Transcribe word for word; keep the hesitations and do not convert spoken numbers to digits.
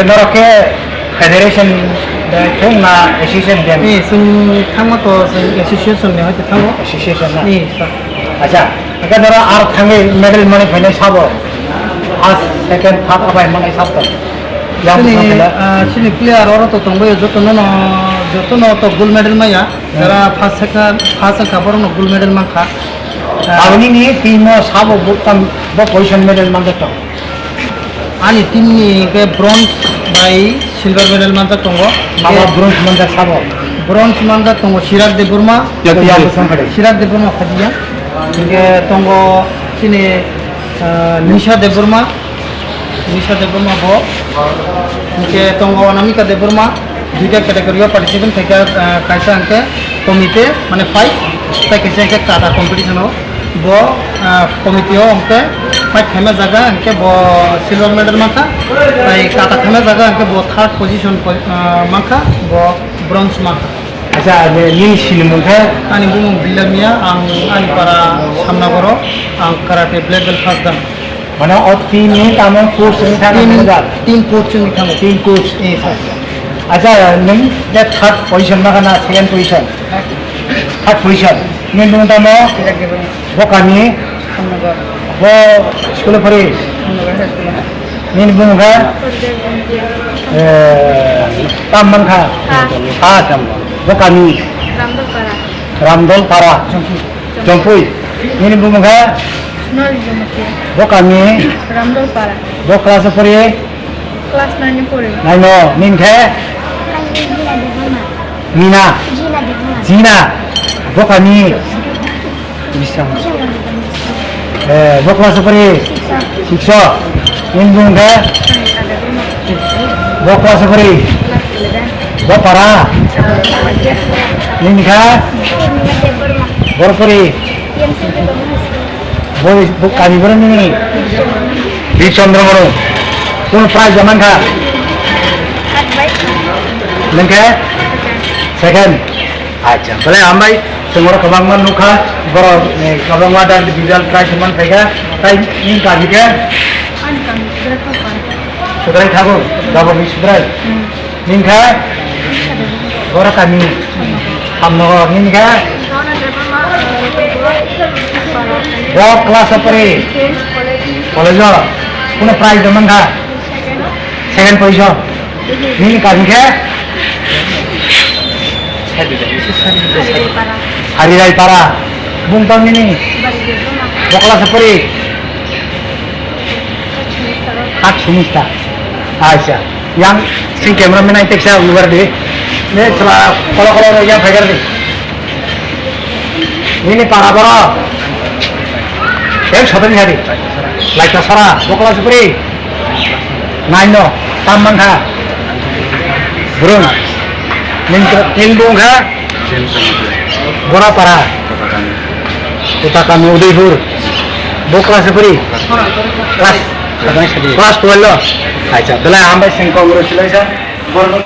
Norok khe federation de thung na association de? Eh, chwng thangma to chwng association ni hoite thango. Association na? Eh, sir. Acha, hwnkhe norok ar thangwi medal manwi phainai sabo? First, second, third abai manai sabo? Yang chini, bwskango phainai? Ah, chini player oro to tongbaio, jotono no, jotono to gold medal maya. Hmm. Jara first, second, first wngkha borokno gold medal mankha. Ah. Aboni ni team o sabo bo tam, bo position medal manjak tong? Ani team ni hwnkhe bronze bai silver medal manjak tongo. Sabo bronze manjak sabo? Bronze manjak tongo Chirag Debbarma. Ya, ya, ya. Chirag Debbarma khadiya. Hwnkhe tongo chini, ah, Nisha Debbarma. Nisha Debbarma bo. Hwnkhe tongo Anamika Debbarma. Duita category o participant khaikha, ah, kaisa hwnkhe komite, mane fight, tei kaisa hwnkhe kata competition o. Bo, ah, committee o hwnkhe fight khaima jaga hwnkhe bo silver medal mankha, tei kata khaima jaga hwnkhe bo third position po-, ah, mankha, bo bronze mankha. Acha, je nini sinimung khe? Ani bumung Bilamia, ang ani para Samnagoro, ang karate black belt first dan. Mane o team ni tamo coach ni thani Team, thangjaak? Team coach ni thango. Team coach. Yes, sir. Acha, nwng je third position na kana second position? Third position. Nini bumung tamo? Bo kami? Bo school pori? Nini bumung kha? Eh, tam man kha? Third. Third. Bo kami? Ramdolpara. Ramdolpara. Jompui. Nini bumung kha? Sonali Jamatia. Bo kami? Ramdolpara. Bo class o pori? Class nine o pori. Nine o. Nini khe? Mina. Jina. Bo kami? Eh, bo class o pori? Six o. Nini bumung khe? Bo class o pori? Bo para? Nini kha? Bor pori? Bo, bo kami boro nini? Bichandra Moro. Kunu prize man kha? Nwng khe? Second. Acha, belai hambai, chwng oro kwbangma nukha, borok, eh, kwbangma da individual prize man phaikha, tai nini kami khe? Sudrai thago, Daboni Sudrai. Nini kha? Boro kami. Hamnogor, nini kha? Bo class o pori? College o? Kunu prize man kha? Second position. Nini kami khe? Harirai para. Bung tong nini? Bo class o pori? Third semester. Acha. Yang sing camera man ai teksa ubar di. Ne chwla kolo kolo yang phaikar di. Nini para boro. Yang sotani hari. Laita sara. Bo class o pori? Nine no, tam man kha? Burung. Ning, ning bung kha? Borapara. Utakami Udaipur. Bo class o pori? Class, class twelve lo? Acha, belai hambai sing congratulations. Borok